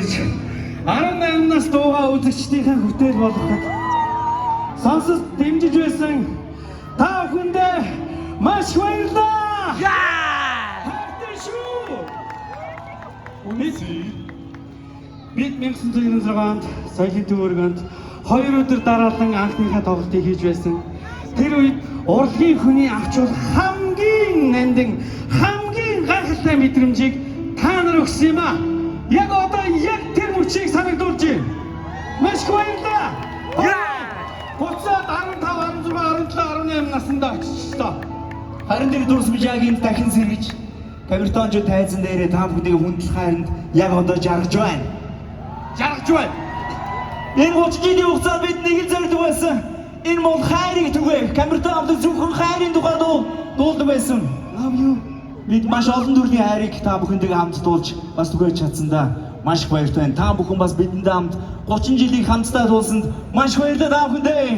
ирж 18 нас дуугаа үзэгчдийнхээ хүртэл болгоход сонсож дэмжиж байсан та бүхэндээ маш их баярлалаа. Хайртай шүү. Бид 1996 онд соёлын төв өргөнд 2 өдөр дараалан анхныхаа тоглолтыг хийж байсан. Тэр үед урлагийн хүний авч болох хамгийн нандин, хамгийн гайхалтай мэдрэмжийг та нар өгсөн юм аа. Яг одоо яг тэр мөчийг санагдуулж байна. Маш их баярлалаа. Буцаад 15, 16, 17, 18 наснда оччихлоо. Харин тэр дурсамжийг дахин сэргэж, Камертончууд тайзан дээрээ та бүхнийг хүндлэх хайранд яг одоо жаргаж байна. Жаргаж байна. Энэ 30 жилийн хугацаанд бид нэг л зорилго байсан. Энэ бол хайрыг түгээх. Камертон хамт зөвхөн хайрын тухай дуу дуулдаг байсан. Love you. Бид маш олон төрлийн хайрыг та бүхэнтэйгээ хамт дуулж бас түгээж чадсандаа маш их баяртай байна. Та бүхэн бас бидэнтэй хамт 30 жилийг хамтдаа дуулсанд маш их баярлалаа та бүхэндээ.